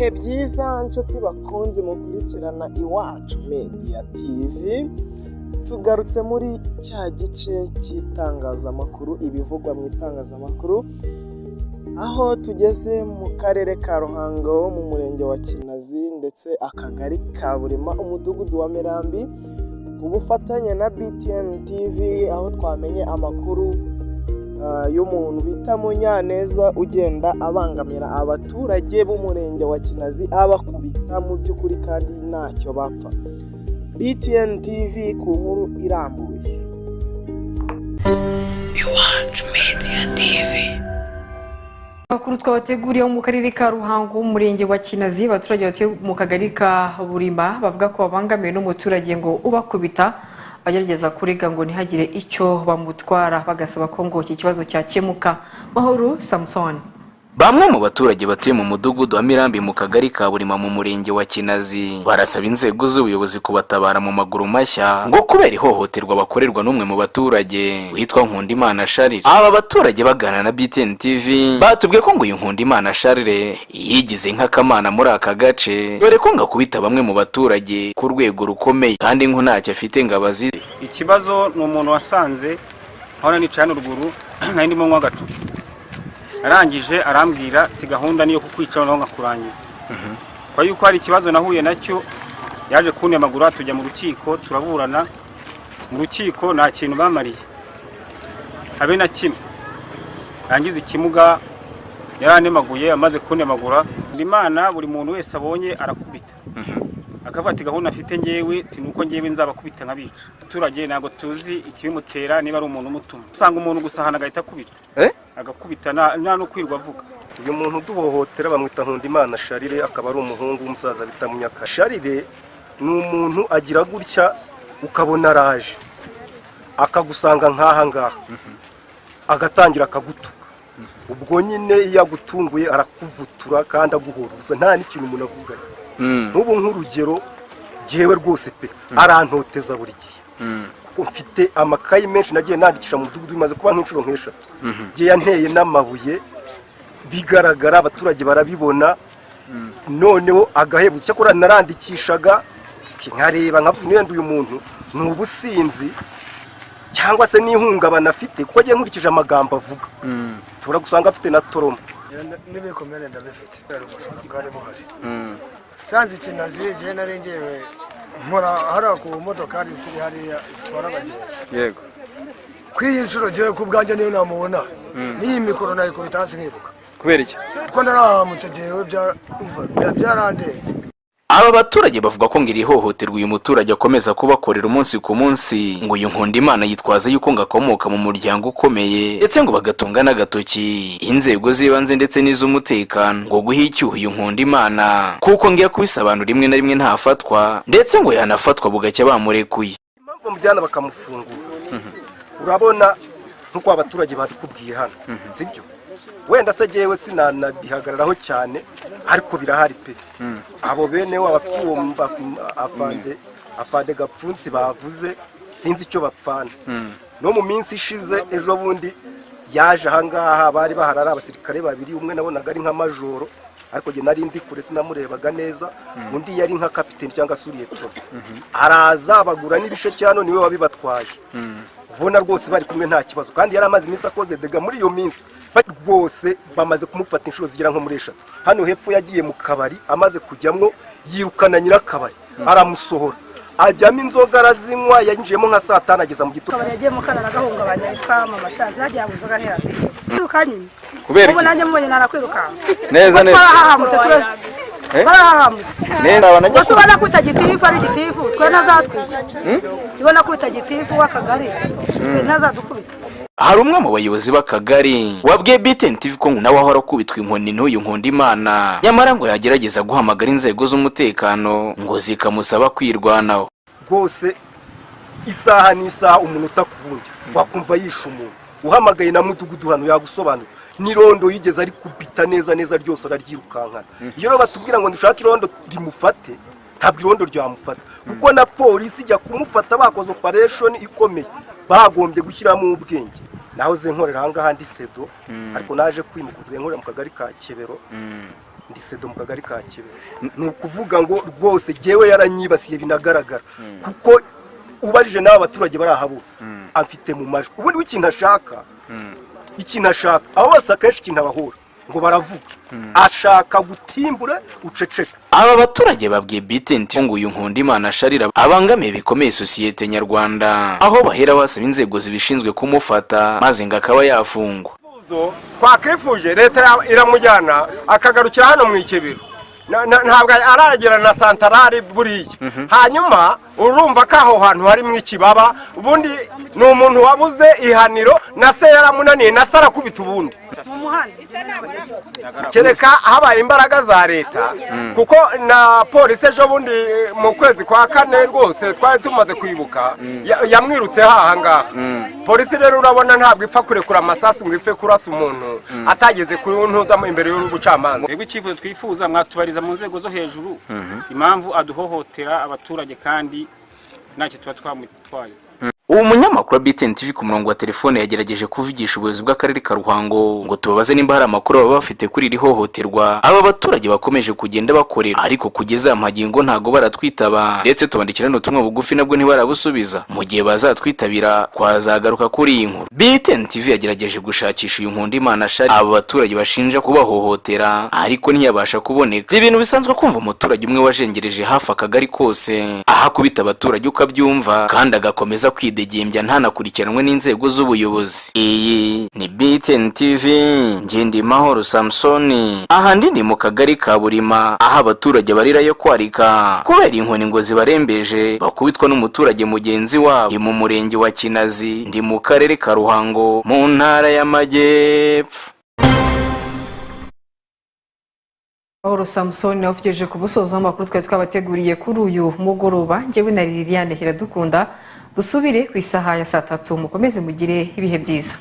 Ibihe byiza, nshuti bakunze mukurikirana Iwacu Media TV. Tugarutse muri cya gice cy'itangazamakuru, ibivugwa mu itangazamakuru, aho tugeze mu karere ka Ruhango, mu murenge wa Kinazi, ndetse akagari ka Burema, umudugudu wa Mirambi, ku bufatanye na BTN TV, aho twamenye amakuru y'umuntu bita Munyaneza ugenda abangamira abaturage b'umurenge wa Kinazi, abakubita mu by'ukuri kandi ntacyo bapfa. BTN TV ku nkuru irambuye. Iwacu Media TV. Amakuru twabateguriye mu karere ka Ruhango, umurenge wa Kinazi, abaturage batuye mu kagari ka Burima bavuga ko babangamiwe n'umuturage ngo ubakubita, bagerageza kurega ngo ntihagire icyo bamutwara, bagasaba ko ngo iki kibazo cyakemuka. Mahoro Samson. Bamwe mu baturage batuye mu mudugudu wa Mirambi, mu kagari ka Burima, mu murenge wa Kinazi, barasaba inzego z'ubuyobozi kubatabara mu maguru mashya ngo kubera ihohoterwa bakorerwa n'umwe mu baturage witwa Nkundimana Sharire. Aba baturage baganira na BTN TV batubwiye ko ngo uyu Nkundimana Sharire yigize nk'akamana muri aka gace, dore ko ngo akubita bamwe mu baturage ku rwego rukomeye kandi ngo ntacyo afite ngo abazize. Ikibazo ni umuntu wasanze aho nicaye hano ruguru, nari ndimo nywa agacupa, arangije arambwira ati: "Gahunda niyo kukwica, noneho nkakurangiza." Kwa yuko hari ikibazo nahuye nacyo, yaje kuntemagura, tujya mu rukiko, turaburana. Mu rukiko nta kintu bamariye habe na kimwe. Yangize ikimuga, yaranemaguye. Amaze kuntemagura, Imana, buri muntu wese abonye arakubita, akavuga ati: "Gahunda afite ngewe nuko ngewe nzabakubita nkabica." Abaturage ntabwo tuzi ikibimutera, niba ari umuntu umutuma. Usanga umuntu gusa ahantu agahita akubita, agakubita nta no kwirwa avuga. Uyu muntu uduhohotera bamwita Nkundimana Sharire, akaba ari umuhungu w'umusaza bita Munyaka. Sharire ni umuntu agira gutya ukabona araje akagusanga nk'aha ngaha, agatangira akagutuka. Ubwo nyine iyo agutunguye arakuvutura kandi aguhora nta n'ikintu umuntu avuganye. Nk'ubu nk'urugero, jyewe rwose pe arantoteza buri gihe, kuko mfite amakayi menshi nagiye nandikisha mu mudugudu, bimaze kuba nk'inshuro nk'eshatu. Jye yanteye n'amabuye bigaragara, abaturage barabibona, noneho agahebuzo. Cyakora narandikishaga nkareba nkavuga wenda uyu muntu ni ubusinzi cyangwa se n'ihungabana afite, kuko agiye nkurikije amagambo avuga nshobora gusanga afite na trauma. N'ibikomere ndabifite kubera ubujura bwari buhari nsanze Ikinazi. Igihe nari ngewe nkora hariya ku modokari ziri hariya zitwara abagenzi. Ku iyi nshuro ngewe ku bwanjye niyo namubona n'iyi mikoro nayikubita hasi nkiruka. Kubera iki? Kuko narahamutse ngewe, byarandenze. Aba baturage bavuga ko ngo iri hohoterwa uyu muturage akomeza kubakorera umunsi ku munsi, ngo uyu Nkundimana yitwaza yuko ngo akomoka mu muryango ukomeye, ndetse ngo bagatunga n'agatoki inzego z'ibanze ndetse n'iz'umutekano ngo guha icyuho uyu Nkundimana, kuko ngo iyo akubise abantu rimwe na rimwe ntafatwa, ndetse ngo yanafatwa bugacya bamurekuye. Impamvu bamujyana bakamufungura, urabona nk'uko abaturage babikubwiye hano, sibyo? Wenda se jyewe sinanabihagararaho cyane, ariko birahari pe. Abo bene wabo bafite uwo afande Gapfunsi bavuze, sinzi icyo bapfana. No mu minsi ishize, ejo bundi yaje ahangaha, bari bahari ari abasirikare babiri. Umwe nabonaga ari nka majoro, ariko njye nari ndi kure sinamurebaga neza. Undi yari nka kapiteni cyangwa se uriyeto. Araza bagura n'ibisheke hano, niwe wabibatwaje. Ubona rwose bari kumwe nta kibazo, kandi yari amaze iminsi akoze dégâts muri iyo minsi. Rwose bamaze kumufata inshuro zigera nko muri eshatu. Hano hepfo yagiye mu kabari, amaze kujyamwo yirukana nyirakabari, aramusohora, ajyamo inzoga arazinywa. Yinjiyemo nka saa 5 ageza mu gitondo. Akabari yagiyemo karagahungabanya, yitwa Mama Shanzi, hagiye ngo inzoga ntiyazishyura. Kwiruka nyine. Kubera Ubu iki? nanjye mubonye narakwirukanka. Neza neza. Twarahahamutse tube. Eh? Barahahamutse. Neza abana. Gusa ubona ko gitifu ari gitifu, twe ntazatwica. Ubona ko gitifu w'akagari twe ntazadukubita. Hari umwe mu bayobozi b'akagari wabwiye BTN TV ko nawe ahora akubitwa inkoni n'uyu Nkundimana, nyamara ngo yagerageza guhamagara inzego z'umutekano ngo zikamusaba kwirwanaho. Rwose isaha n'isaha, umunota ku wundi, wakumva yishe umuntu. Uhamagaye na mudugudu hano yagusobanura. N'irondo yigeze ari kubita neza neza ryose araryirukankana. Iyo rero batubwira ngo dushake irondo rimufate, ntabwo irondo ryamufata, kuko na polisi ijya kumufata bakoze operation ikomeye, bagombye gushyiramo ubwenge. Naho ze nkorera ahangaha ndi SEDO, ariko naje kwimuka, nsigaye nkorera mu kagari ka Kebero. Ndi sedo mu kagari ka Kibe. Ni ukuvuga ngo rwose jyewe yaranyibasiye binagaragara, kuko ubajije n'aba baturage bari aha bose amfite mu majwi. Ubundi w'ikintu ashaka, ikintu ashaka, abo bose akenshi ikintu abahura ngo baravuga, ashaka gutimbura uceceka. Aba baturage babwiye BTN TV ngo uyu Nkundimana Sharira abangamiye bikomeye sosiyete nyarwanda, aho bahera basaba inzego zibishinzwe kumufata maze ngo akaba yafungwa. Twakifuje leta iramujyana akagarukira hano mu Ikebero, ntabwo aragera na santarari buriya. Hanyuma urumva ko aho hantu harimo ikibaba, ubundi ni umuntu wabuze ihaniro, na se yaramunaniye, na se arakubita ubundi. Kereka habaye imbaraga za leta, kuko na polisi ejo bundi mu kwezi kwa kane rwose twari tumaze kwibuka yamwirutse haha ngaha. Polisi rero urabona ntabwo ipfa kurekura amasasu ngo ipfe kurasa umuntu atageze kuri ntuzamo imbere y'ubucamanza. Twebwe icyifuzo twifuza, mwatubariza mu nzego zo hejuru impamvu aduhohotera abaturage kandi ntacyo tuba twamutwaye. Uwo munyamakuru wa BTN TV ku murongo wa telefone yagerageje kuvugisha ubuyobozi bw'akarere ka Ruhango ngo tubabaze nimba hari amakuru baba bafite kuri iri hohoterwa aba baturage bakomeje kugenda bakorera, ariko kugeza magingo ntago baratwitaba, ndetse tubandikira n'ubutumwa bugufi nabwo ntibarabusubiza. Mu gihe bazatwitabira twazagaruka kuri iyi nkuru. BTN TV yagerageje gushakisha uyu Nkundimana Sharira aba baturage bashinja kubahohotera, ariko ntiyabasha kuboneka. Si ibintu bisanzwe kumva umuturage umwe wajengereje hafi akagari kose aho akubita abaturage ukabyumva, kandi agakomeza kwidegembya ntanakurikiranwe n'inzego z'ubuyobozi. Iyi ni BTN TV, Ngendimahoro Samsoni, ahandi ni mu kagari ka Burima, aho abaturage barirayo kwarika kubera inkoni ngo zibarembeje bakubitwa n'umuturage mugenzi wabo. Ni mu murenge wa Kinazi, ndi mu karere ka Ruhango, mu ntara y'Amajyepfo. Mahoro Samson nawe tugejeje ku musozo w'amakuru twari twabateguriye kuri uyu mugoroba. Njyewe na Liliane Iradukunda, dusubire ku isaha ya saa 3, mukomeze mugire ibihe byiza.